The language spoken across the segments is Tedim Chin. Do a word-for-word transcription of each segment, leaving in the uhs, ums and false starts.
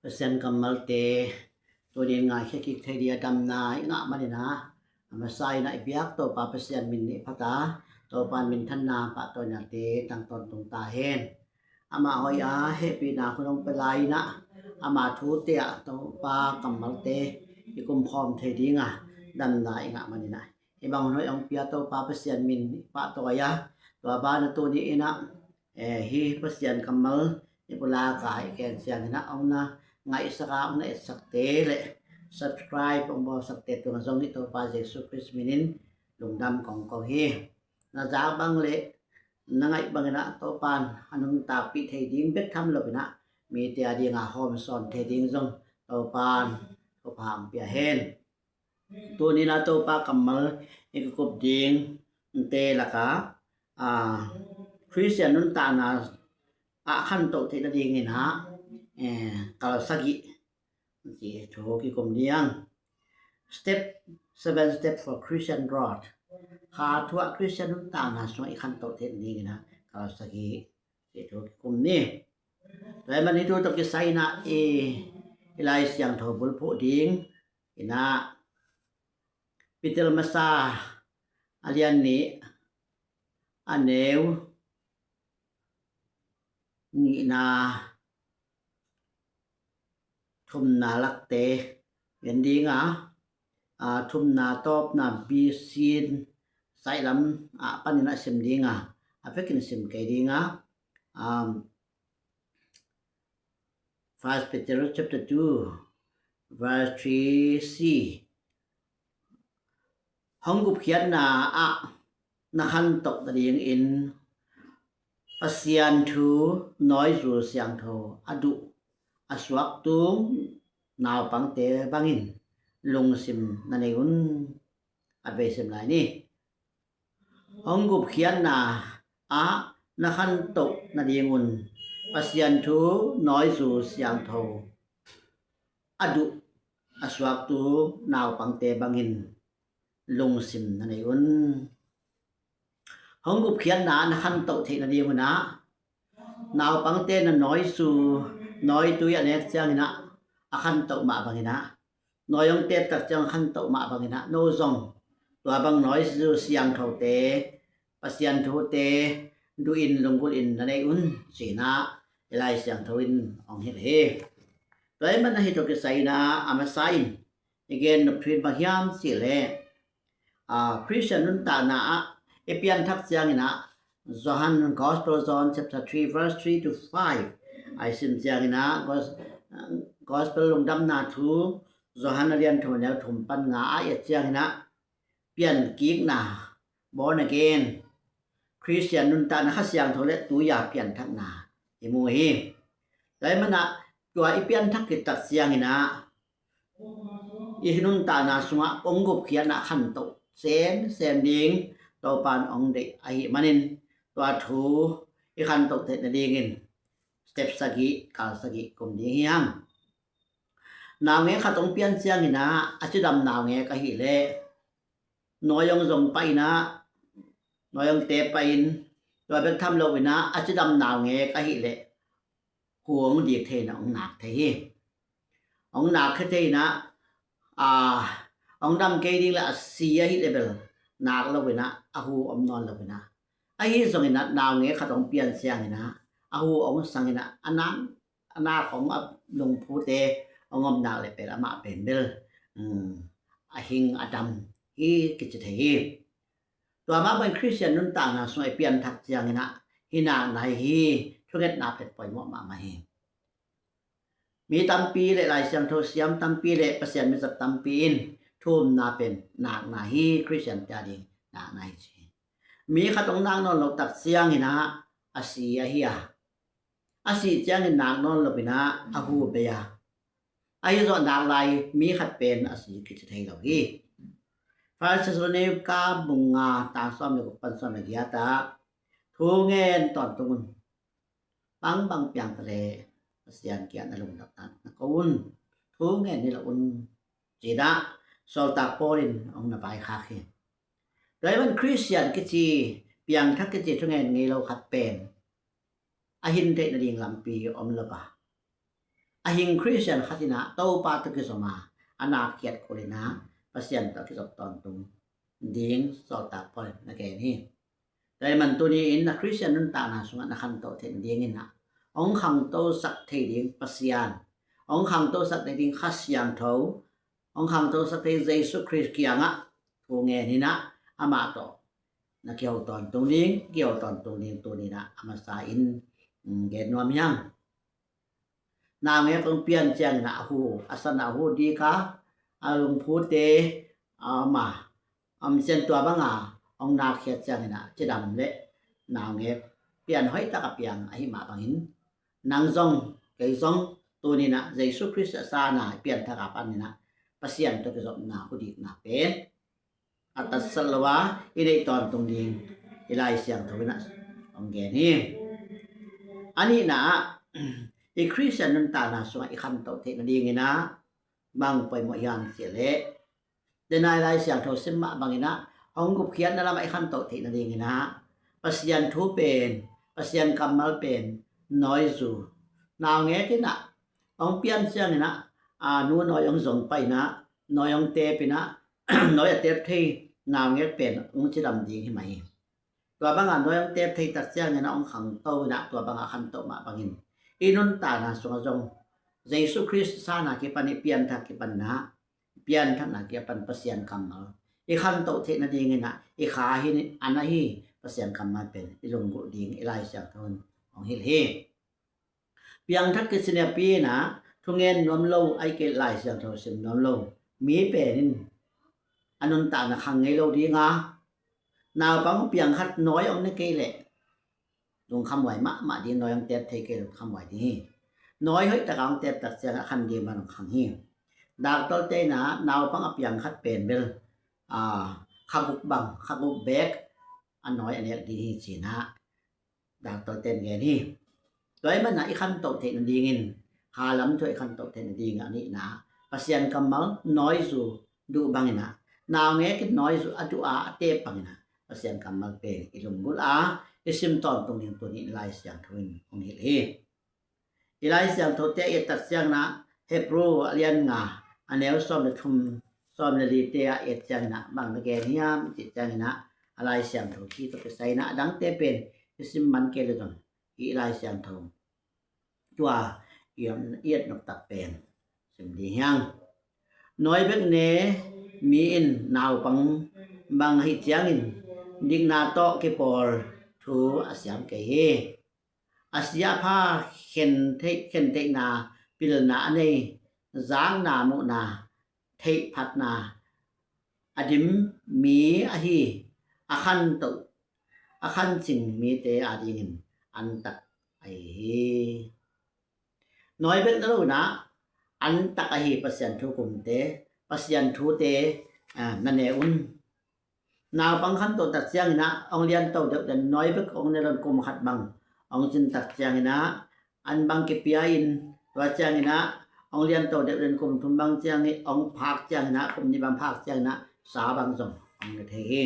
Pasian kammalte tuni in ngaikhia kik thei ding a damna i ngah manin ah, a masa in ah i biak Topa Pasian min nih phat a, Topa in minthanna pahtawinate tang tawntung ta hen. Amah hoih a hehpihna hun hong pia lai in ah, ama thute ah Topa kammalte i kumkhawm thei ding a damna i ngah manin ah, hih bang hun hoih hong pia Topa Pasian min i pahtawi a, tua banah tuni in ah, eh, hih Pasian kammal i pulak a i gen ciangin ah hong na ngaihsak a hong na etsakte le subscribe hong bawlsakte tungah zong hih Topa Jesu Khrist min in lungdam kong ko hi. Na zak bang le na ngaih bangin ah Topa in a nuntakpih thei ding bek tham loin ah mite a ding a hawmsawn thei ding zong Topa in thupha hong pia hen. Tuni in ah Topa kammal i kikup dingte lakah, ah, Khristian nuntakna ah khantoh theih nadingin ah, eh, kal sagih ci thu kikum ding. Step, seven step for Christian growth. Kha thu ah Khristian nuntakna sungah i khantoh theih nadingin ah kal sagih ci thu kikum ni. Tua ahih manin hih thu tawh kisai in ah i, i Lai Siangtho bulphuh ding in ah Peter masa a lian nih a neu nihna thumna lakte en ding a, a thumna tawpna B C in saihlam ah panin ah sim ding a, a vekin sim kei ding a, um, First Peter chapter two, verse three C. Hong gupkhiatna ah na khantoh nadingin Pasian thu nawizu siangtho a duh a suaktu naupangte bangin lungsim na nei un. A vei sim lai ni. Hong gupkhiatna ah na khantoh nadingun Pasian thu nawizu siangtho a duh a suaktu naupangte bangin lungsim na nei un. Hong gupkhiatna ah na khantoh theih nadingun ah naupangte na nawizu, nawitui a nek ciangin ah a khantoh mah bangin ah, nawi hong tep tak ciang khantoh mah bangin ah no zong tua bang nawizu siangthote, Pasian thute duh in lunggulh in na nei un ci-in ah i Lai Siangtho in hong hilh hi. Tua ahih manin ah hih tawh kisai in ah a masa in i gen nop thu in bang hiam cih leh, ah, Khristian nuntakna ah i pianthak ciangin ah Johan, Gospel John chapter three verse three to five a i sim ciangin ah Gos-, Gospel lungdamna thu Johan a lian thum a neu thum pan nga a i et ciangin ah piankikna, born again, Khristian nuntakna, Kha Siangtho le tui-a pianthakna i mu hi. Tua ahih manin ah tua i pianthak khit tak ciangin ah i nuntakna sungah hong gupkhiatna khantoh semsem ding Topa in hong deih ahih manin tua thu i khantoh theih nadingin step sagih, kal sagih kum ding hi hang. Naungek khat hong pian ciangin ah a cidam naungek ahih leh nawi hong zong pah in ah, nawi hong tep pah in, tua bek tham loin ah a cidam naungek ahih leh hu hong dik thei in ah hong nak thei hi. Hong nak khia thei in ah, a, hong dam kei ding le a si ahih leh bel nak loin ah a hu om nawn loin ah, ahi zongin ah naungek khat hong pian ciangin ah a hu hong sang in ah a nak, a nak hong, a lungphute hong om nak leh pen amah pen bel, um, a hing a dam hi kici thei hi. Tua mah bangin Khristian nuntakna sungah i pianthak ciangin ah hih nakna hi, thungetna pen poimawh mahmah hi. Mi tampi le Lai Siangtho siam tampi le Pasian mizat tampi in thu umna pen nakna hi, Khristian te a ding nakna hi ci hi. Mi khat hong nak nawn loh tak ciangin ah a si ahi a, a sih ciangin nak nawn loin ah a hu bei a, ahi zong nak lai mi khat pen a si kici thei lo hi. First Thessalonica bung nga, tang sawm le guk pan sawm le giat ah thu ngen tawntung un. Bangbang piang ta leh Pasian kiang na lungdamna na ko un. Thu ngen ni lo un, ci-in ah sawltak Paul in hong na vaikhak hi. Tua ahih manin Khristian kici, piangthak kici thungen ngei lo khat pen a hin theih nading lampi om lo a, a hing Khristian khat in ah Topa tawh kizom a, a nak khiat kul in ah Pasian tawh kizop tawntung ding sawltak Paul in na gen hi. Tua ahih man tuni in na Khristian nuntakna sungah na khantoh theih nadingin ah hong khangtosak thei ding Pasian, hong khangtosak thei ding Kha Siangtho, hong khangtosak thei Jesu Khrist kiangah thu ngen in ah amah tawh na kiho tawntung ding, kiho tawntung ding tuni in ah a masa in, mm, gen nuam hi hang. Naungek hong pian ciangin ah a hu, a san a hu dik a, a lungphute a om a, a om ciang tua banga hong nak khiat ciangin ah cidam le naungek pian hoih tak a piang ahih mah bangin, nang zong kei zong tuni in ah Jesu Khrist a san a pianthak a panin ah Pasian tawh kizopna, hudikna pen a tatsat lo a i neih tawntung ding i Lai Siangtho in ah hong gen hi. A nihna ah, i Khristian nuntakna sungah i khantoh theih nadingin ah bang poimawh hiam cih leh, denai Lai Siangtho sim mah bangin ah hong gupkhiatna lamah i khantoh theih nadingin ah Pasian thu pen, Pasian kammal pen nawizu, naungek in ah hong pian ciangin ah, a, nu nawi hong zong pah in ah, nawi hong tep in ah, nawi a tep thei naungek pen hong cidam ding hi mah hi. Tua banga nawi hong tep thei tak ciangin ah hong khangto in ah tua banga khantoh mah bangin i nuntakna sungah zong Jesu Khrist san a kipan i pianthak kipan in ah, pianthakna kipan Pasian kammal i khantoh theih nadingin ah i kha hi, a na hi Pasian kammal pen i lunggulh ding i Lai Siangtho in hong hilh hi. Piangthak kici napi in ah thungen nuam lo, ahih kei leh Lai Siangtho sim nuam lo mi pen in a nuntakna khang ngei lo ding a, naupang piang khat nawi hong ne kei leh lungkhamhuai mahmah ding, nawi hong tep thei kei lungkhamhuai ding hi. Nawi hoih tak a hong tep tak ciang a khan ding bang hong khang hi. Daktorte in ah naupang a piang khat pen bel, a, kha guk bang, kha guk bek a nawi a nek ding hi ci in ah daktorte in gen hi. Tua ahih man ah i khantoh theih nadingin, halam thu i khantoh theih nadingin a nihna, Pasian kammal nawizu duh bangin ah naungek in nawizu a duh a, a tep bangin ah Pasian kammal pen i lunggulh a i sim tawntung ding tuni in Lai Siangtho in hong hilh hi. I Lai Siangthote a et tak ciangin ah Hebrew a lian nga, a neu sawm le thum, sawm le lite a et ciangin ah bang na gen hiam i cih ciangin ah, a Lai Siangtho thu tawh kisai in ah a dangte pen i sim man kei leh zong i Lai Siangtho tua i et nop tak pen sim ding hi hang. Nawi bek ne mi in naupang bang ahih ciangin dikna tawh kipawl thu a siam kei hi. A si a pha khen theih, khen theihna pilna a nei, zakna muhna, theihphatna a dim mi ahi, a khantoh, a khancing mite adingin antak ahi hi. Nawi bek na lo in ah antak ahi Pasian thu kumte, Pasian thute, a, na ne un. Naupang khantoh tak ciangin ah hong lianto deuh den, nawi bek hong ne lo in kum khat bang hong cin tak ciangin ah an bang kipia in, tua ciangin ah hong lianto deuh den kum thum bang ciangin, hong phak ciangin ah, kum nih bang phak ciangin ah sa bang zong hong ne thei hi.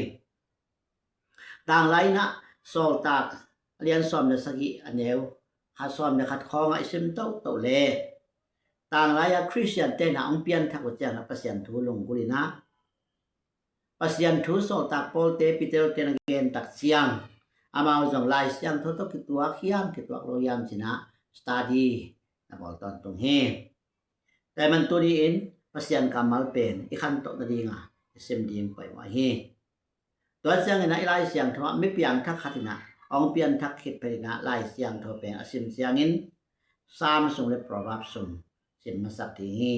Tanglai in ah Sawltak a lian sawm le sagih, a neu khat, sawm le khat khawngah i sim tohtoh leh, tanglai a Khristiante in ah hong pianthak uh ciangin ah Pasian thu lunggulh in ah, Pasian thu sawltak Paul-te, Peter-te na gen tak ciang, amau zong Lai Siangtho tawh kituak hiam, kituak lo hiam ci in ah study na bawl tawntung hi. Tua ahih man tuni in Pasian kammal pen i khantoh nading a i sim ding poimawh hi. Tua ciangin ah i Lai Siangtho ah mi piangthak khat in ah hong pianthak khit phet in ah Lai Siangtho pen a sim ciangin Psalm sung le Proverb sung sim masak ding hi.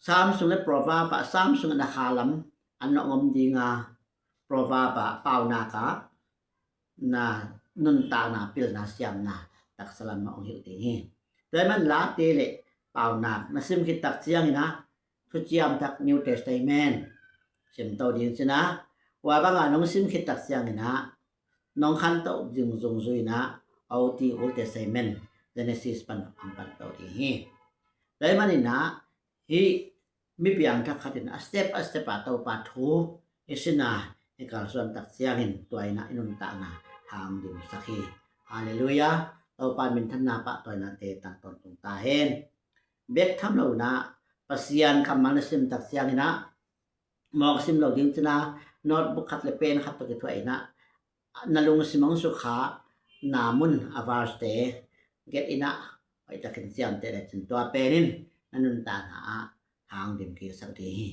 Psalm sung le Proverb ah, Psalm sung ah na kha lam an na om ding a, Proverb ah paunak ah na nuntakna pilna siamna taksa lam ah hong hilh ding hi. Tua ahih man Late le Paunak na sim khit tak ciangin ah Thuciam Thak New Testament sim to ding ci in ah, tua banga nong sim khit tak ciangin ah nong khantoh ding zungzui in ah, O T, Old Testament, Genesis pan hong pan to ding hi. Tua ahih manin ah hih mi piangthak khat in a step a step a Topa thu i sin a i kalsuan tak ciangin tua in ah i nuntakna hong dimsak hi. Halleluiah. Topa minthanna pahtawinate tang tawntung ta hen. Bek tham lo inah Pasian kammal na sim tak cianginah mawk sim lo ding cina notebook khat le pen khat tawh kithuah inah na lungsim hong sukha na mun a verse te get inah hoihtakin ciamteh le cin tua penin na nuntakna ah hang dim kik sak ding hi.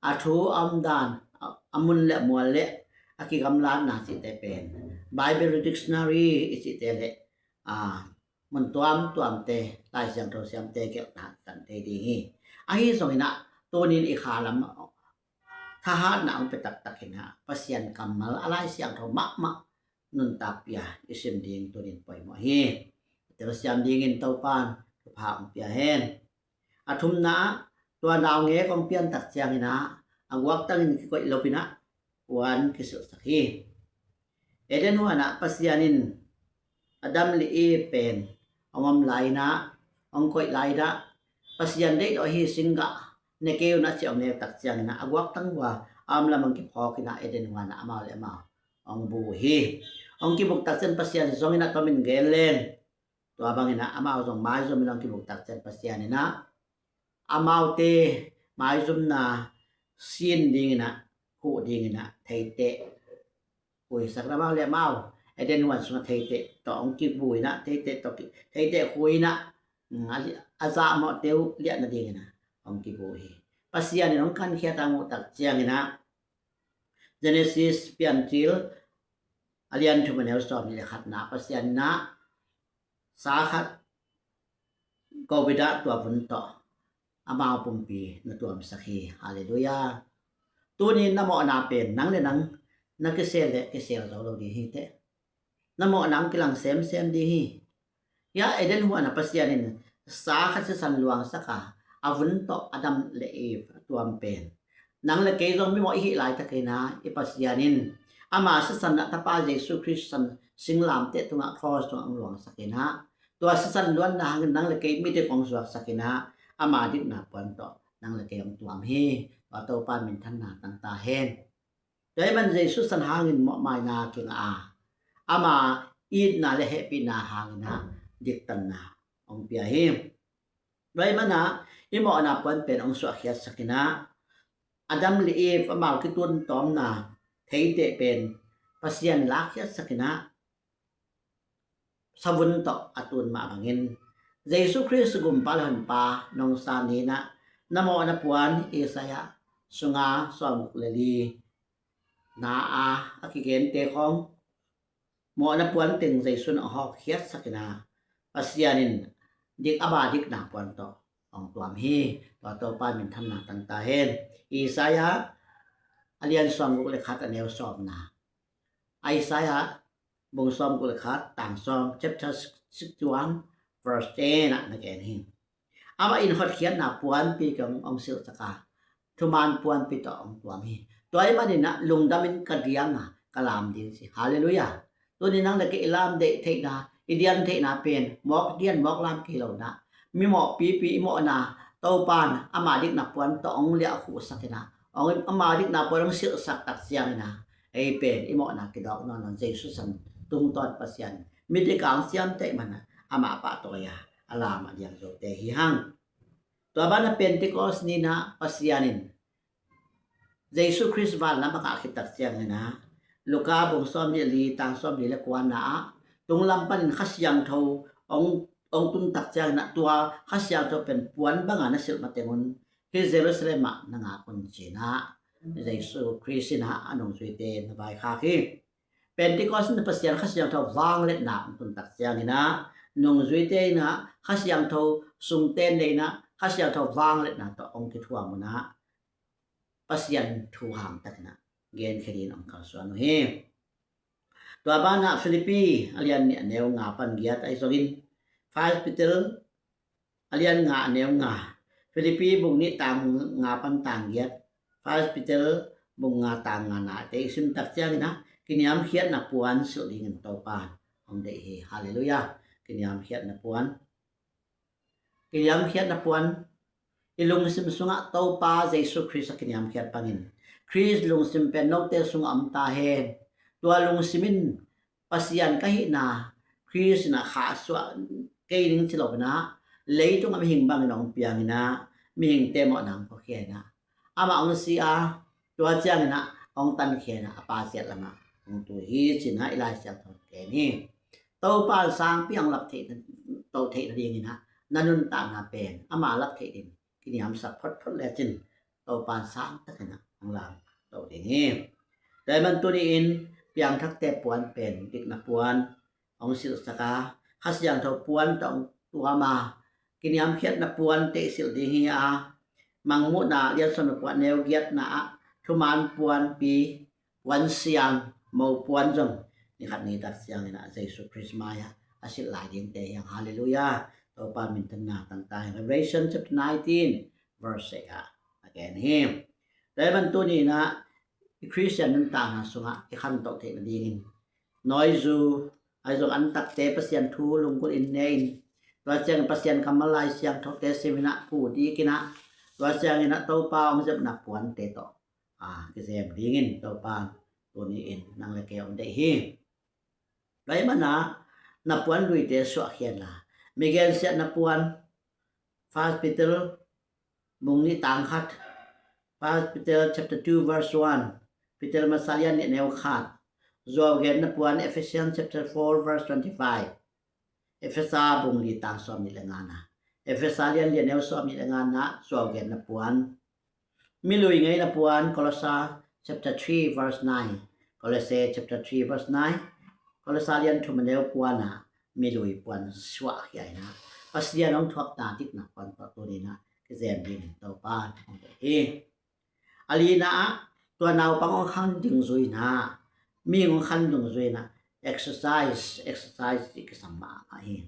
A thu a omdan, a mun le a mual le a kigamlatna cihte pen Bible Dictionary i cihte le mun tuamtuamte, Lai Siangtho siamte gelhna kan thei ding hi. Ahi zonginah tunin i khalam thahatna hong pia taktakinah Pasian kammal a Lai Siangtho mahmah nuntak pia i sim ding tunin poimawh hi. Telsiam dingin Topan thupha hong pia hen. A thumna ah tua naungek hong piantak cianginah a guaktangin kikoih lopinah puan kisilhsak hi. Eden huanah Pasian in Adam le Eve pen hong om lai inah hong koih lai inah Pasian deih lo hi singgah ne kei unah ci hong nektak cianginah a guaktang vua a om lam hong kiphawkinah Eden huanah amau le amau hong bu hi. Hong kibuktak cian Pasian zonginah tomin gen len tua banginah amau zong maizom inah hong kibuktak cian Pasian inah amaute maizumna sin dinginah khuh dinginah theiteh khuisak amau le amau Eden huan sungah theiteh tawh hong kibu inah theiteh tawh theiteh khui inah a zahmawhte uh liahna dinginah hong kibu hi. Pasian in hong kankhiat a hong uhtak cianginah Genesis piancil a lian thum a neu sawm nih le khatna Pasian inah sa khat kobidah tua vun tawh amau pumpi na tuamsak hi. Halleluiah. Tunin na mawhna pen nang le nang na kisel le kisel zo lo ding hi teh. Na mawhna hong kilang semsem ding hi. Hia Eden huanah Pasian in sa khat sisan luangsaka a vun tawh Adam le Eve a tuam pen nang le kei zong mimawh i hih laitakinah i Pasian in ama sisan a tapa Jesu Khrist sisan singlamteh tungah cross tungah hong luangsakinah tua sisan luanna hangin nang le kei midik hong zuaksakinah ama dikna puan tawh nang le kei hong tuam hi. Tua Topa minthanna tang ta hen. Tua ahih man Jesu sisan hangin mawhmaina kingah a ama itna le hehpihna hanginah diktanna hong pia hi. Tua ahih manah i mawhna puan pen hong suahkhiatsakinah Adam le Eve amau kitun tawmna theiteh pen Pasian lakkhiatsakinah savun tawh a tun mah bangin Jesu Khrist gumpa le honpa nong sa ninah na mawhna puan Isaiah sunga sawmguk le li na a a kigente khawng mawhna puan teng Jesu in a hawkkhiatsakinah Pasian in dik a ba dikna puan tawh hong tuam hi. Tua Topa minthanna tang ta hen. Isaiah a lian sawmguk le khat a neu sawmna. Isaiah bung sawmguk le khat tang sawm, chapter sixty-one verse ten ah na gen hi. Amah in hotkhiatna puanpi kong hong silhsaka thuman puanpi tawh hong tuam hi. Tua ahih maninah lungdamin ka dianga ka lam ding ci. Halleluiah. Tuni nang le kei i lam deih theihna i dian theihna pen mawk dian mawk lam kei lonah mimawh pipi i mawhna Topan ama dikna puan tawh hong liah khuhsakinah hong ama dikna puan hong silhsak tak cianginah ei pen i mawhna kidawk nawn lo Jesu sisan tungtawn Pasian midik a hong siamteh manah amah pahtawi a a lam a diang zote hi hang. Tua banah Pentecost ninah Pasian in Jesu Khrist vanlam a kah khit tak cianginah Luka bung sawmnih li tang sawmli le kuana ah tunglam panin Kha Siangtho hong hong tun tak cianginah tua Kha Siangtho pen puan banga na silh matengun hih Jerusalem ah na ngak un cinah Jesu Khrist inah a nungzuite na vaikhak hi. Pentecost in Pasian Kha Siangtho vangliatna hong tun tak cianginah nungzuite inah Kha Siangtho sungten le inah Kha Siangtho vangliatna tawh hong kithuam unah Pasian thu hang takinah genkhia dingin hong kalsuan uh hi. Tua banah Philippi a lian nih a neu nga pan giat ahi zongin First Peter a lian nga a neu nga, Philippi bung nih tang nga pan tang giat, First Peter bung nga tang nga na te i sim tak cianginah kiniamkhiatna puan silh dingin Topan hong deih hi. Halleluiah. Kiniamkhiatna puan. Kiniamkhiatna puan. I lungsim sungah Topa Jesu Khrist a kiniamkhiat bangin Khrist lungsim pen note sungah om ta hen. Tua lungsim in Pasian ka hihna, Khrist in ah khahsuah kei ning ci lo in ah, leitung a mihing bangin hong piang in ah, mihingte mawhna hong phuakhia in ah, amah hong si a, tua ciangin ah hong tankhia in ah, a Pa siat lamah hong tu hi ci-in ah i Lai Siangtho gen hi. Topa in sangpi hong lap theih, to theih nadingin ah, na nuntakna pen ama lap theih ding kiniamsak photphot lecin, Topa in sang takin ah hong lam to ding hi. Tua ahih man tuni-in piangthakte puan pen dikna puan hong silhsak a, Kha Siangtho puan tawh hong tuam a, kiniamkhiatna puan teh silh ding hi a, Mangmuhna lian sawm le kua neu giatna ah thuman puanpi, puan siang, mo puan zong ni khat ni tak ciangin ah Jesu Khrist mai-ah a silh lai dingte hi hang. Halleluiah. Topa minthanna tangta hi. Revelation chapter nineteen verse eight ah a gen hi. Tua ahih man tuni-in ah i Khristian nuntakna sungah i khantoh theih nadingin nawizu, ahi zong antakte Pasian thu lunggulh in ne in, tua ciangin Pasian kammal Lai Siangthote sim in ah, phu dik in ah, tua ciangin ah Topa hong zepna puante tawh a, kizem dingin Topa tuni-in nang le kei hong deih hi. Tua ahih man ah na puan luite suahkhia inla, mi gensiatna puan, First Peter bung nih tang khat, First Peter chapter two verse one, Peter masa lian nih neu khat, zuau genna puan Ephesians chapter four verse twenty-five, Efesa bung li tang sawm nih le ngana, Efesa lian lian neu sawm nih le ngana zuau genna puan, mi lui ngeina puan Kolosa chapter three verse nine, Kolose chapter three verse nine, Kolosa lian thum a neu kuana mi lui puan suahkhia in ah, Pasian hong thuakna dikna puan tawh tuni-in ah kizem dingin Topa hong deih hi. A lina ah tua naupang hong khan dungzui in ah, mi hong khan dungzui in ah exercise, exercise cih kisam mahmah hi.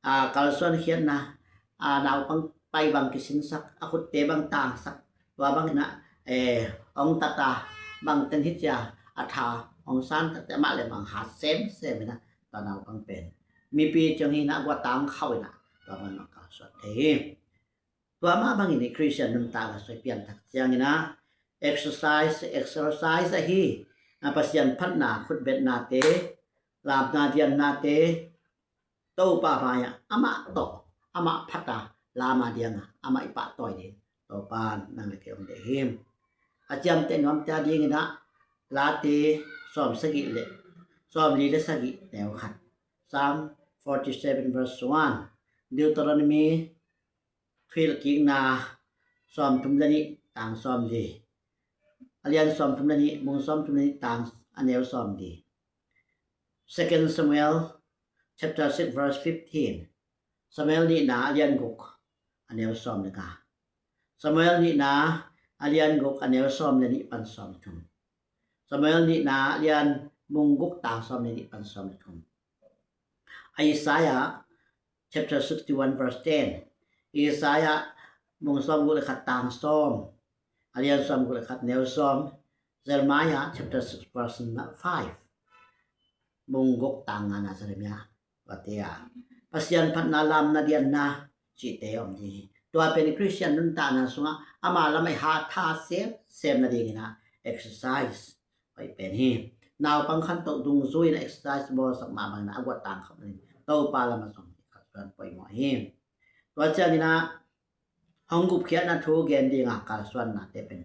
A, kalsuan khiatna, a, naupang pai bang kisinsak, a khutte bang tangsak, tua bangin ah, eh, hong tat a, bang teng hi cia a tha hong san takte amah le bang hat semsem in ah, tua naupang pen mipi ciang hi in ah, gua tang khauh in ah, tua bangin hong kalsuan thei hi. Tua mah bangin i Khristian nuntakna sung i pianthak ciangin ah exercise, exercise ahi, a, Pasian phatna khutbetnate, lamna diannate, Topa mai-ah amah tawh, amah phat a, lam a diang a, amah i pahtawi ding Topa in nang le kei hong deih hi. A ciamteh nuamte adingin ah Late sawm sagih le, sawm li le sagih neu khat, Psalm forty seven verse one, Deuteronomy Thuhilhkikna sawm thum le nih tang sawm li, a lian sawm thum le nih, bung sawm thum le nih tang a neu sawm li, Second Samuel chapter six verse fifteen, Samuel nihna a lian guk a neu sawm le nga, Samuel nihna a lian guk a neu sawm le nih pan sawm le thum, Samuel nihna a lian bung guk tang sawm le nih pan sawm le thum, Isaiah chapter sixty-one verse ten, Isaiah bung sawm guk le khat tang sawm, a lian sawm guk le khat neu sawm, Jeremiah chapter six verse five, bung guk tang ngana Jeremiah, tua te a Pasian phatna, lamna dianna cihte om ding hi. Tua pen i Khristian nuntakna sungah ama lamah i hat tha semsem nadingin ah exercise hoih pen hi. Naupang khantoh dungzui in ah exercise bawlsak mah bangin ah a guattang khauh nading Topa lamah zong i kalsuan poimawh hi. Tua ciangin ah hong gupkhiatna thu gen dinga kalsuannate pen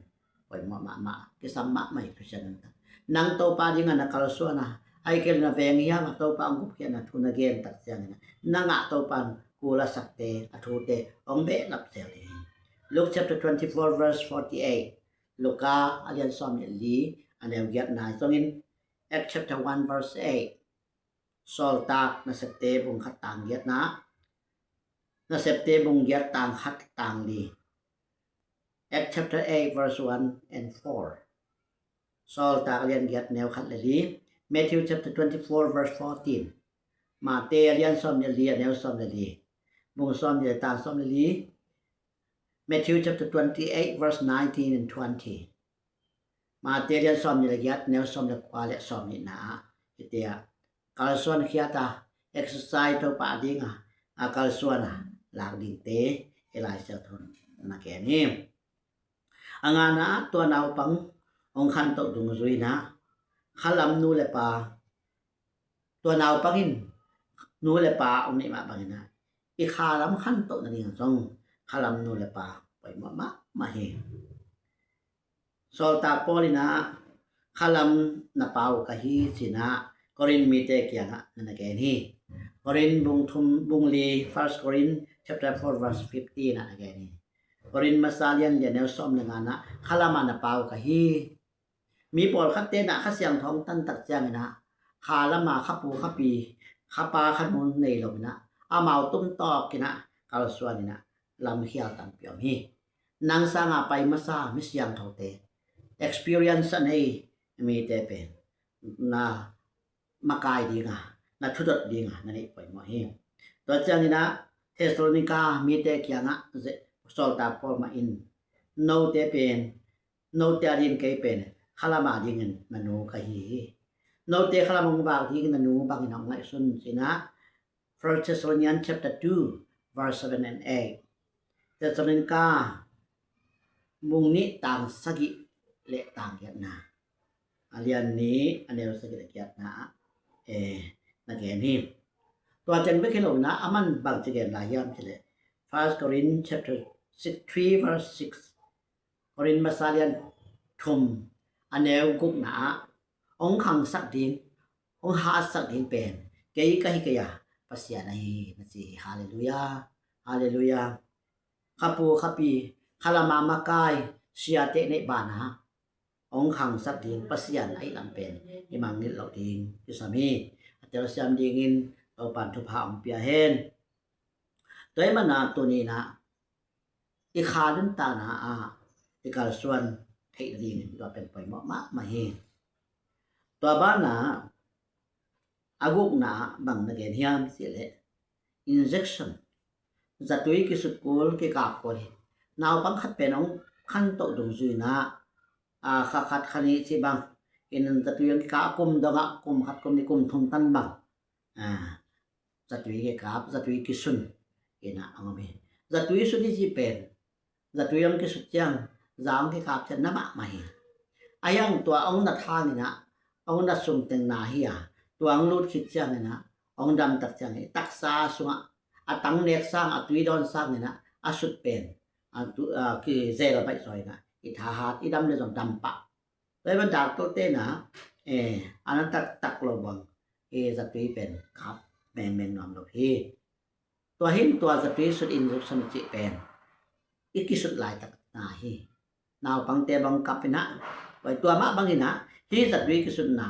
poimawh mahmah, kisam mahmah hi Khristian nuntak. Nang Topa dinga na kalsuan a, ahih kei leh na veng hiam a Topa hong gupkhiatna thu na gen tak ciangin ah, nang ah Topa in kul a sakte, a thute hong behlap zel ding hi. Luke chapter twenty-four verse forty-eight, Luka a lian sawm le li a neu giatna zongin, Acts chapter one verse eight, Sawltak Nasepte bung khat tang giatna, Nasepte bung giat tang khat tang li, Acts chapter eight verse one and four, Sawltak a lian giat neu khat le li, Matthew chapter twenty-four verse fourteen, Mate a lian sawm le li a neu sawm le li, bung sawm le li tang sawm le li, Matthew chapter twenty-eight verse nineteen and twenty, Mate a lian sawm le giat neu sawm le kua le sawm nihna ah, hite ah kalsuan khiat a, exercise Topa dinga a kalsuan a lak dingte i Lai Siangtho in na gen hi. A ngana ah tua naupang hong khantoh dungzui in ah khalam nu le pa, tua naupang in nu le pa hong neih mah bangin ah i khalam khantoh nading zong khalam nu le pa poimawh mahmah hi. Sawltak Paul in ah khalam na pau ka hi ci-in ah Korin mite kiangah na na gen hi. Korin bung thum, bung li, First Korin chapter four verse fifteen ah na gen hi. Korin masa lian li, a neu sawm le nga-ah khalam ah na pau ka hi. Mi pawlkhatte in ah Kha Siangtho hong tan tak ciangin ah khalam ah khapu khapi, khapa khanu nei lo in ah amau tum tawk in ah kalsuan in ah lamkhial tampi om hi. Nang sanga pai masa mi siangthote, experience a nei mite pen na makai dinga, na thudot dinga na neih poimawh hi. Tua ciangin ah Thessalonika mite kiangah Sawltak Paul mah in note pen, note ading kei pen khalam adingin na nu ka hi hi. Note khalam hong vak dingin na nu bangin hong ngaihsun ci-in ah First Thessalonians chapter two, verse seven and eight. Thessalonika bung nih tang sagih le tang giatna, a lian nih a neu sagih le giatna ah, eh, na gen hi. Tua teng bek hi lo in ah a man bang ci gen lai hiam cih leh First Korin chapter six, three verse six. Korin masa lian thum a neu gukna ah hong khangsak ding, hong hatsak ding pen kei ka hi kei a, Pasian ahi hi na ci hi. Halleluiah. Halleluiah. Khapu khapi, khalam ah makai siate neih banah hong khangsak ding Pasian a hihlam pen i mangngilh loh ding kisam hi. A telsiam dingin Topa'n thupha hong pia hen. Tua ahih manin ah tuni-in ah i kha nuntakna ah i kalsuan theih nadingin tua pen poimawh mahmah hi. Tua banah a gukna ah bang na gen hiam cih leh injection, zatui kisut kul, kikap kul hi. Naupang khat pen hong khantoh dungzui-in ah, a, kha khat kha nih cih bang in zatui hong kikap, kum dongah kum khat, kum nih, kum thum tan bang, a, zatui kikap, zatui kisun in ah hong om hi. Zatui sut i cih pen, zatui hong kisut ciang, za hong kikap ciang na mahmah hi. A hiang tua hong nat hangin ah hong nat sung teng na hi a, tua hong lut khit ciangin ah, hong dam tak ciangin i taksa sungah a tang nek sang, a tui dawn sangin ah a sut pen a tu, a, kizel baih zaw in ah i thahat, i dam le zong dam pah. Tua ahih manin doctor-te in ah, eh, a na taktak lo bang, eh, zatui pen kap mengmeng nuam lo hi. Tua hi-in tua zatui sut injection cih pen i kisut laitak na hi. Naupangte bang kap in ah, tua mah bangin ah hih zatui kisutna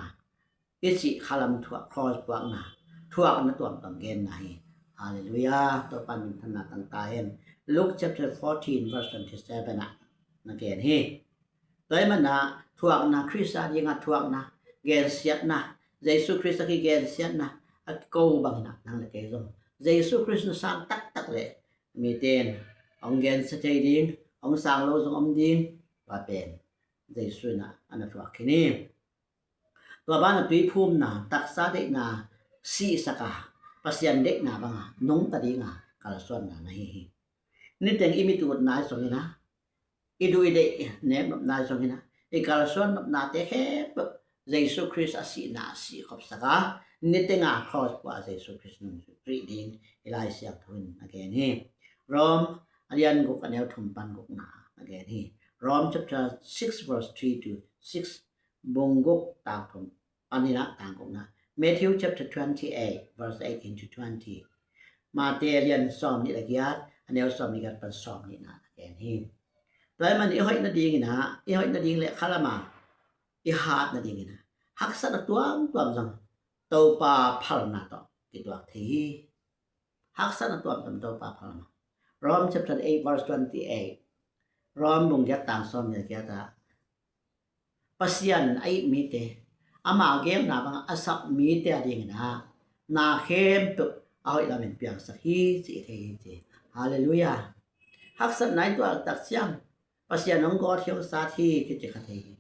i cih khalam thuak, cross puakna thuakna tuamtuam genna hi. Halleluiah. Topa minthanna tang ta hen. Luke chapter fourteen verse twenty-seven ah na gen hi. Tua ahih manin ah thuakna, Khrist a dinga thuakna, gensiatna, Jesu Khrist a kigensiatna a kiko bangin ah nang le kei zong Jesu Khrist na sang taktak leh mite in hong gensia thei ding, hong sang lo zong om ding. Tua pen Jesu in ah a na thuak khin hi. Tua banah tuiphumna, taksa deihna sihsak a, Pasian deihna banga nungta dinga kalsuanna na hi hi. Niteng i mit utna ahi zongin ah, i duh i deih nek nopna ahi zongin ah, i kalsuan nopnate khempeuh Jesu Khrist a sihna a sihkhopsak a, niteng a cross pua Jesu Khrist nung rih ding i Lai Siangtho in a gen hi. Rom a lian guk, a neu thum pan gukna a gen hi. Rom chapter six verse three to six, bung guk tang thum panin ah tang gukna. Matthew chapter twenty-eight verse eighteen to twenty. Matthai a lian sawm nih le giat, a neu sawm nih giat pan sawm nihna a gen hi. Tua ahih manin i hoih nadingin ah, i hoih nading le khalam ah i hat nadingin ah haksatna tuamtuam zong Topa phalna tawh kituak thei hi. Haksatna tuamtuam Topa phalna. Rom chapter eight verse twenty-eight. Rom bung giat tang sawm nih le giat ah Pasian a it mite, ama geelna banga a sap mite a dingin ah na khempeuh a hoih lamin piangsak hi ci i thei hi ci. Halleluiah. Haksatna i tuah tak ciang Pasian hong gawt hi, hong sat hi kici kha thei hi.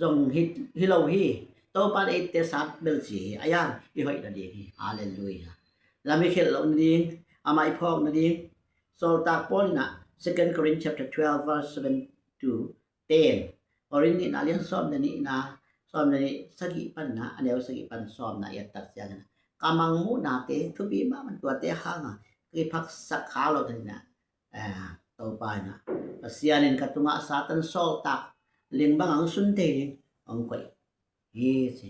Zong hi, hi lo hi. Topa in a itte sat bel ci hi. A hiang i hoih nading hi. Halleluiah. Lam i khelh loh nading, amah i phawk nading. Sawltak Paul in ah Second Korin chapter twelve verse seven to ten. Korin nihna lian sawm le nihna, sawm le nih sagih pan in ah, a neu sagih pan sawmna i et tak ciangin ah, ka mangmuhnate thupi mahmah, tuate hanga kiphatsak kha lo ding ina, eh, Topa ina, Pasian in ka tungah Satan sawltak ling bang hong sun thei ding hong koih hi ci.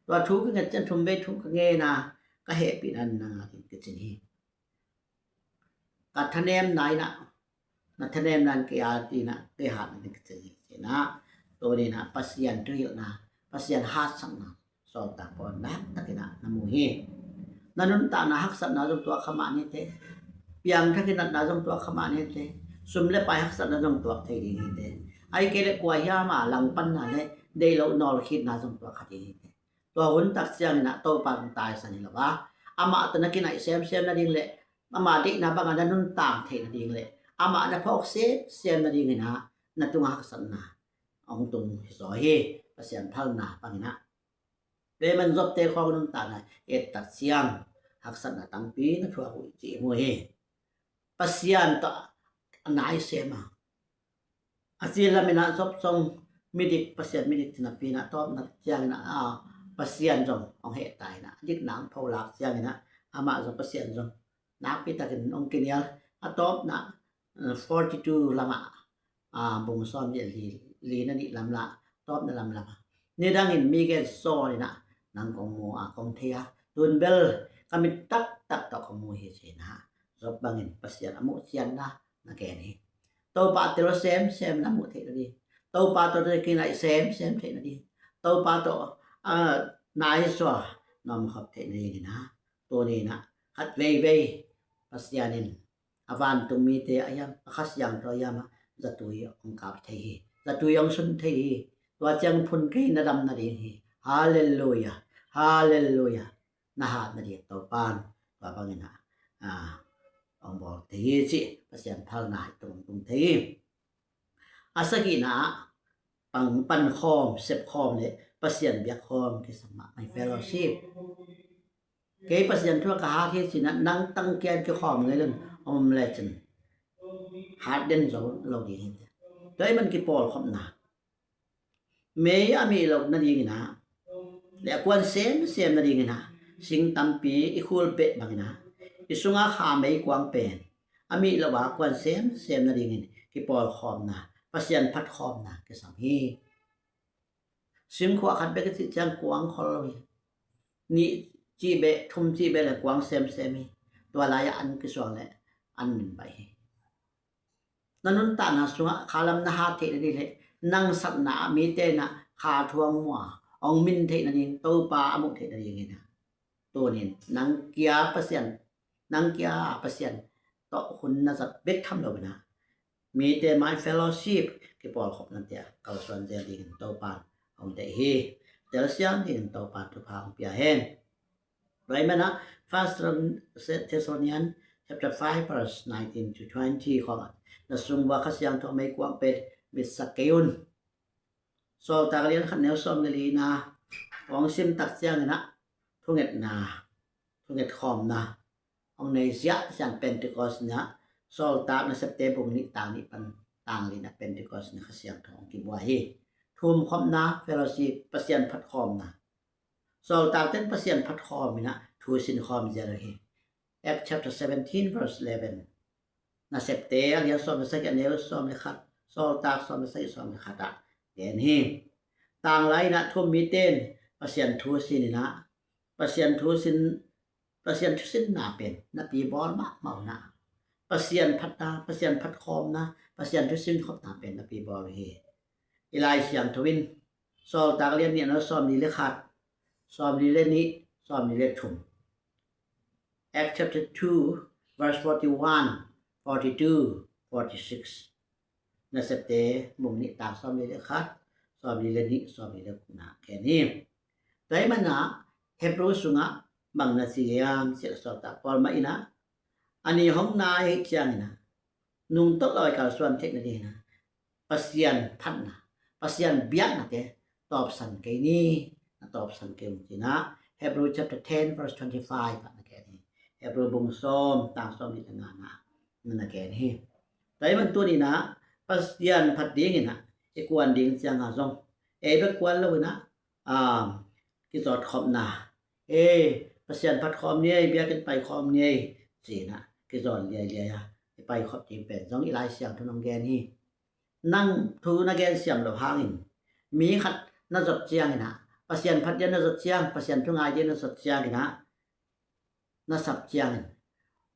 Tua thu ka nget ciang thum vei thu ka ngen a, ka hehpihna nang a ding ka cin hi. Ka thanemna ina, na thanemna in kei a ding ina, kei hatna ding ka cin hi ci ina. Tuni ina Pasian thuhilhna, Pasian haksatna sawltak pawl nakpi takin na mu hi. Na nuntakna haksatna zong tuak kha mah ni te. Piangthak in natna zong tuak kha mah ni te. Sum le pai haksatna zong tuak thei ding hi te. Ahih kei leh kua hiam a langpanna le deih loh nawlkhitna zong tuak kha ding hi te. Tua hun tak ciang ina Topa in taisan hi lo a, amah tawh na kinaih semsem nading le ama deihna banga na nuntak theih nading le amah na phawk semsem nading ina na tungah haksatna hong tung hi zaw hi. Pasian phalna bang ina, Tua ahih manin Jobte khawng nuntakna et tak ciang haksatna tampi na thuak uh cih mu hi. Pasian tawh a nai sem a, a cil lam ina Job zong midik, Pasian midik cih napi ina a tawpna ciang ina, a, Pasian zong hong heh ta ina, a dikna hong pholak ciang ina amah zong, Pasian zong nakpi takin hong kinial. A tawpna, eh, forty-two lamah, ah, bung sawm le li, li na nih lam lah, tawpna lamlam a, nidangin mi gen sawn ina nang kong mu a, kong thei a, tun bel ka mit taktak tawh kong mu hi ci ina Job bangin Pasian a muh ciatna na gen hi. Topa tel semsem na muh theih nading, Topa tawh na kinaih semsem theih nading, Topa tawh, ah, nai sua na om khop theih nading ina, tuni ina khat veivei Pasian in a vantung mite a hiam, a Kha Siangtho a hiam a zatui hong kap thei hi, zatui hong sun thei hi. Tua ciang phun kei na dam nading hi. Halleluiah, halleluiah. Na hat nading Topan tua bang ina, ah, hong bawl thei hi cih Pasian phalna hi tung tung thei hi. A sagihna ah pang, pankhawm, sepkhawm le Pasian biakkhawm kisam mahmah hi, fellowship. Kei Pasian thu ah ka hat hi ci ina nang tangkia in kikhawm ngei lo in om lecin hat den zo lo ding hi. Tua ahih manin kipawlkhopna, mei a mih loh nading ina le a kuan semsem nading ina sing tampi i khul beh bang ina i sunga kha meikuang pen a mih loh a kuan semsem nadingin kipawlkhawmna, Pasian phatkhawmna kisam hi. Singkhuah khat bek i cih ciang kuang khol lo hi. Nih cih beh, thum cih beh le kuang semsem hi. Tua lai-ah an kisuang le an min baih hi. Na nuntakna sungah kha lam na hat theih nading le nang satna ah mite ina kha thu hong mu a hong min theih nading, Topa a muh theih nading ina tunin nang kia Pasian, nang kia Pasian tawh hun na zat bek tham lo ina mite mai fellowship kipawlkhopna te ah kalsuan zel dingin Topan hong deih hi. Telsiam dingin Topan thupha hong pia hen. Tua ahih manin First Thessalonians chapter five verse nineteen to twenty khawng ah, na sung ua Kha Siangtho meikuang pen mitsak kei un. Sawltak lian khat neu sawm le li na hong sim tak ciang ina thungetna, thunget khawmna hong nei ziahziah in Pentecost ni ah, Sawltak Nasepte bung nih tang nih pan tang li na Pentecost ni Kha Siangtho hong kibuak hi. Thumkhopna, fellowship, Pasian phatkhawmna. Sawltakte in Pasian phatkhawm ina thu sin khawm zel hi. Acts chapter seventeen verse eleven. Nasepte a lian sawm le sagih, a neu sawm le khat, Sawltak sawm le sagih, sawm le khat ah gen hi. Tanglai ina thu-um mite in Pasian thu sin ina, Pasian thu sin, Pasian thusinna pen napi bawl mahmah uh ina, Pasian phatna, Pasian phatkhawmna, Pasian thusin khopna pen napi bawl uh hi. I Lai Siangtho in Sawltak lian nih, a neu sawm li le khat, sawm li le nih, sawm li le thum. Acts chapter two, verse forty-one, forty-two, forty-six. Nasepte bung nih tang sawm li le khat, sawm li le nih, sawm li le guk na gen hi. Tua ahih manin Hebrew sungah bang na ci hiam cih leh Sawltak Paul mah ina a ni hong nai ahih ciang ina nungta lo-in kalsuan theih nading ina Pasian phatna, Pasian biaknate tawpsan kei ni, na tawpsan kei un ci ina Hebrew chapter ten verse twenty-five ah na gen hi. Hebrew bung sawm tang sawm nih le nga na na gen hi. Tua ahih manin tuni ina Pasian phat ding ina i kuan ding ciang a zong ei bek kuan lo ina, um, kizawtkhopna, ei, Pasian phat khawm ni ei, biakinn pai khawm ni ei, ci-in ah kizawn liailiai a i pai khop ding pen zong i Lai Siangtho in hong gen hi. Nang thu na gen siam loh hangin, mi khat na zot ciangin ah, Pasian phat ding na zot ciang, Pasian thu ngai ding na zot ciangin ah, na sap ciangin,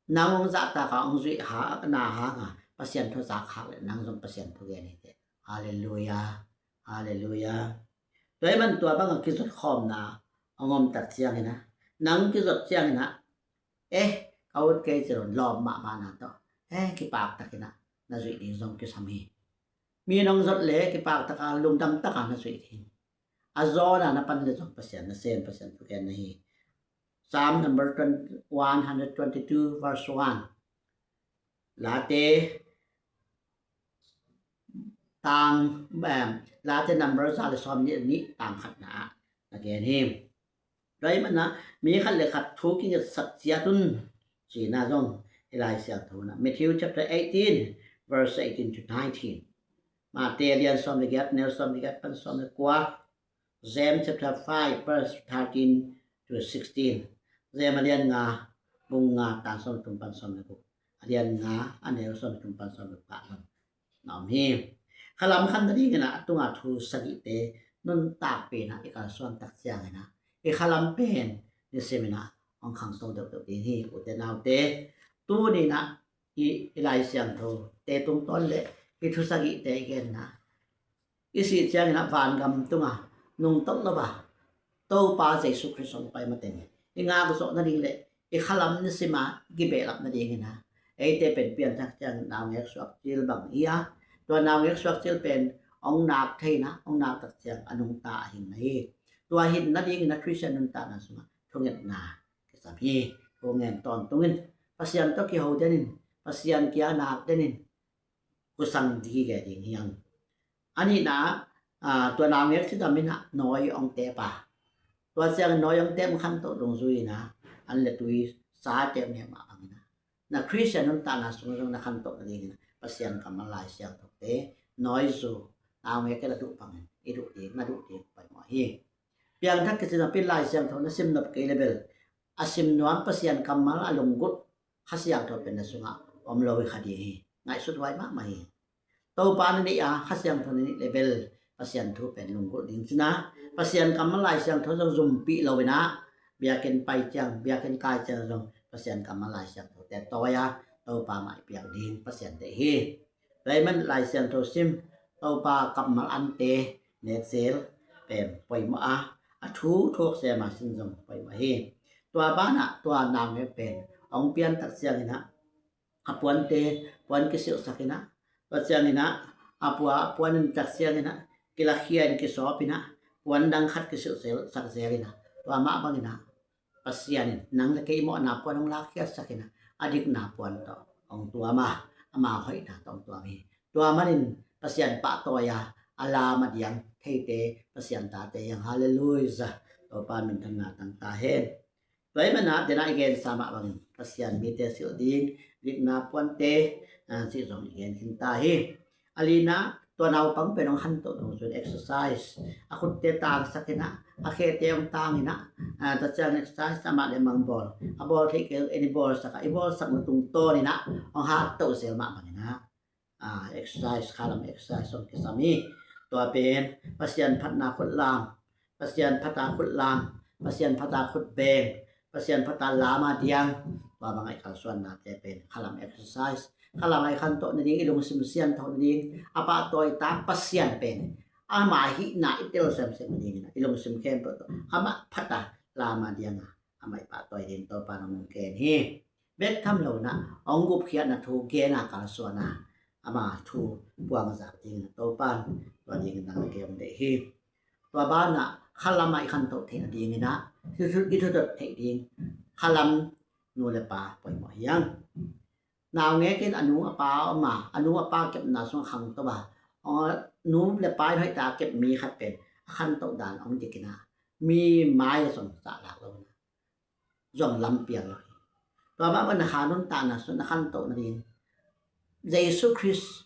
nang hong zahtak a hong zuih ha na hang a Pasian thu zak khak leh nang zong Pasian thu gen hi teh. Halleluiah. Halleluiah. Tua ahih man tua bang a kizot khawmna hong om tak ciangin ah, nang kizot ciangin ah, eh, ka ut kei ci lo-in lawp mahmahna tawh, eh, kipaktakin ah na zuih ding zong kisam hi. Mi nong zot leh kipaktak a, lungdam tak a na zuih ding. A zawn a na pan leh zong Pasian nasem, Pasian thugen na hi. Psalm number one hundred twenty-two, verse one. Late tang, em, Late number za le sawm nih, nih tang khatna ah na gen hi. Tua ahih man ah, mi khat le khat thu kingetsak ciat un, ci-in ah zong i Lai Siangtho in ah, Matthew chapter eighteen, verse eighteen to nineteen. Mate a lian sawm le giat, neu sawm le giat pan sawm le kua. James chapter five, verse thirteen to sixteen. James a lian nga, bung nga, tang sawm le thum pan sawm le guk. A lian nga, a neu sawm le thum pan sawm le guk ah na om hi. Khalam khan nadingin ah a tunga thu sagihte nuntakpih in ah i kalsuan tak ciangin ah, i khalam pen nisimin ah hong khangto deuhdeuh ding hi. Ute naute, tuni in ah i, i Lai Siangthote tungtawn le i thu sagihte i genna, i sih ciangin ah vangam tunga nungto lo a Topa Jesu Khrist hong pai mateng i ngak zawh nading le i khalam nisim a kibehlap nadingin ah, eite pen pianthak ciangin naungek suak cil bang hi a, tua naungek suak cil pen hong nak thei in ah, hong nak tak ciang a nungta a hing na hi. Tua hin nadingin ah Khristian nuntakna sungah thungetna kisam hi. Thu ngen tawntungin, Pasian tawh kiho denin, Pasian kia nak denin, kusang ding hi ding hi hang. A nihna, aa, tua naungek cidam in ah nawi hong tep a, tua ciangin nawi hong tep khantoh dungzui in ah an le tui sa tep nek mah bangin ah, na Khristian nuntakna sung zong na khantoh nadingin ah Pasian kammal Lai Siangthote, nawi zu, naungek i la duh bangin i duh ding, na duh ding poimawh hi. Piangthak kici napi in Lai Siangtho na sim nop kei le bel, a sim nuam Pasian kammal a lunggulh Kha Siangtho pen na sungah om lo hi kha ding hi. Ngaihsut huai mahmah hi. Topa na neih a, Kha Siangtho na neih le bel, Pasian thu pen lunggulh ding cin a, Pasian kammal Lai Siangtho zong zumpih lo in ah, biakinn pai ciang, biakinn kai ciang zong Pasian kammal Lai Siangthote tawi a, Topa mah i piak ding Pasian deih hi. Tua ahih man Lai Siangtho sim, Topa kammal ante nek zel pen poimawh a, a thu thuak sem a sin zong poimawh hi. Tua banah tua naungek pen hong pian tak ciangin ah, a puante puan kisilhsak in ah, tua ciangin ah a pua, a puan in tak ciangin ah kilakhia in kisawp in ah, puan dang khat kisilhsak zel in ah, tua mah bangin ah Pasian in nang le kei i mawhna puan hong lakkhiatsak in ah, a dikna puan tawh hong tuam a, ama hoihna tawh hong tuam hi. Tua manin Pasian pahtawi a, a lam a diang theite Pasian tate hi hang. Halleluiah. Topa minthanna tang ta hen. Tua ahih man ah, den a i gensa mah bangin Pasian mite silh ding dikna puante, ah, cih zong i gen khin ta hi. A lina, tua naupang pen hong khantoh dungzui in exercise, a khutte tangsak in ah, a khete hong tang in ah, ah, tua ciang exercise amah le amah hong bawl, a bawl theih kei en i bawlsak a, i bawlsakna tungtawn in ah hong hattoh zel mah bangin ah, ah, exercise, khalam exercise hong kisam hi. Tua pen Pasian phatna khut lam, Pasian phata khut lam, Pasian phata khut beng, Pasian phata lam a diang, tua bang a i kalsuannate pen khalam exercise, khalam a i khantoh nading, i lungsim siangtho nading, a pahtawi tak Pasian pen ama hihna i tel semsem nading in ah, i lungsim khempeuh tawh amah phata lam a diang a, amah i pahtawi ding Topa in hong gen hi. Bek tham lo in ah hong gupkhiatna thu gen a kalsuan a, ama thu puangzak dingin ah Topa in tua dingin nang le kei hong deih hi. Tua banah khalam a i khantoh theih nadingin ah, i thu, i thutot theih ding khalam nu le pa poimawh hi hang. Naungek in a nu a pa om a, a nu a pa kepna sungah khangto a, nu le pa in hoihtak a kep mi khat pen a khantoh dan hong dik in ah, mi mai a zong zahlak lo in ah, zong lampiang lo hi. Tua mah bangin na kha nuntakna sung na khantoh nading, Jesu Khrist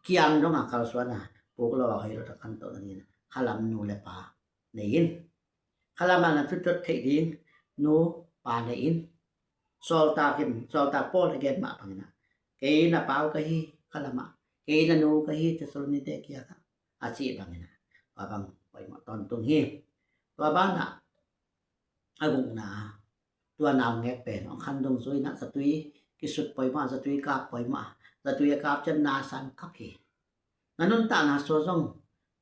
kiang dong a kalsuan a, puk lo a hoih lo tak khantoh nading khalam nu le pa nei in. Khalam a na thutot theih ding nu pa na in, sawltak in, sawltak Paul a gen mah bangin ah, kei na pau ka hi khalam ah, kei na nu ka hi Thessalonite kiangah, a cih bangin ah, tua bang poimawh tawntung hi. Tua banah a gukna, tua naungek pen hong khan dungzui in ah zatui kisut poimawh, zatui kap poimawh, zatui a kap ciang na san kap hi. Na nuntakna sung zong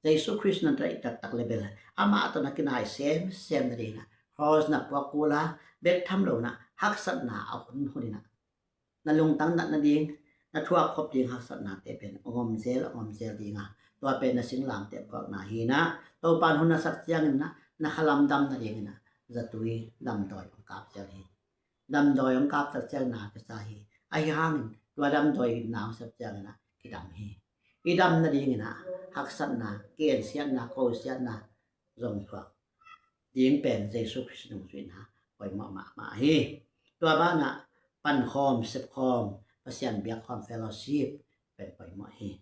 Jesu Khrist na daih taktak le bel amah tawh na kinai semsem nadingin ah, cross na puak kul a, bek tham lo in ah, haksatna a hun hun in ah, na lungtang nat nading, na thuak khop ding haksatnate pen hong om zel, hong om zel ding a, tua pen na singlamteh puakna hi in ah, Topa in hun a sak ciangin ah, na khalam dam nadingin ah, zatui damdawi hong kap zel hi. Damdawi hong kap tak ciang na kisa hi. Ahi hangin tua damdawi na hong sep ciangin ah kidam hi. I dam nadingin ah haksatna, kiensiatna, kosiatna zong thuak ding pen Jesu Khrist nungzuihna poimawh mahmah hi. Tua banah pankhawm, sepkhawm, Pasian biakkhawm, fellowship pen poimawh hi.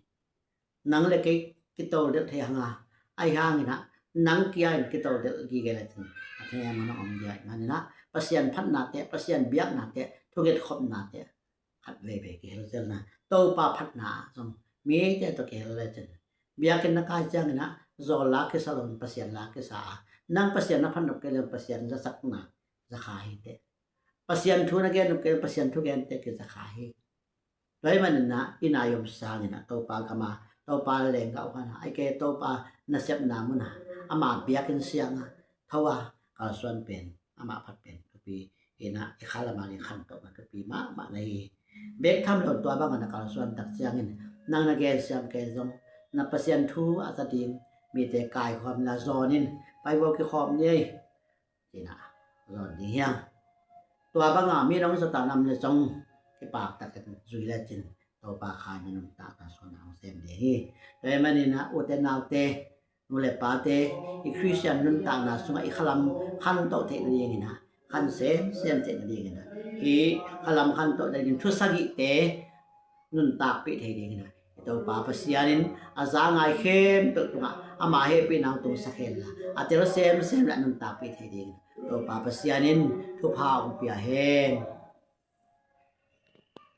Nang le kei kitoldelh thei hang a, ahi hangin ah nang kia in kitoldelh gige le cin, a thei a man a om dia ih manin ah, Pasian phatnate, Pasian biaknate, thunget khopnate khat veivei kihel zelna, Topa phatna zong mite tawh kihel le cin, biakinn na kai ciangin ah zawl la kisa lo in Pasian la kisa a, nang Pasian na phat nop kei le Pasian zasakna zakha hi teh. Pasian thu na gen nop kei le Pasian thugente kizakha hi. Tua ahih manin ah i nai om sangin ah Topa gam a, Topa lenggah uh khan ah, ahih kei leh Topa nasepna mun ah, ama biakinn siang ah tho a kalsuan pen, amah phat pen thupi hi in ah, i khalam a ding khantohna thupi mahmah na hi. Bek tham lo in tua bangin ah kalsuan tak ciangin nang na gensiam kei zong, na Pasian thu a za ding mite kaikhawm in ah zawn in, pai vo, kikhawm ni ei, ci in ah zawn ding hi hang. Tua banga mi nong zat a nam le zong kipak takin zui le cin, Topa kha in na nuntakna sung ah hong sem ding hi. Tua ahih manin ah ute naute, nu le pate, i Khristian nuntakna sungah i khalam khantoh theih nadingin ah, khan semsem theih nadingin ah, hih khalam khantoh nadingin thu sagihte nuntakpih thei dingin ah, i Topa Pasian in a za ngai khempeuh tungah ama hehpihna hong tungsak hen la, a tel semsem le a nuntakpih thei dingin ah, Topa Pasian in thupha hong pia hen.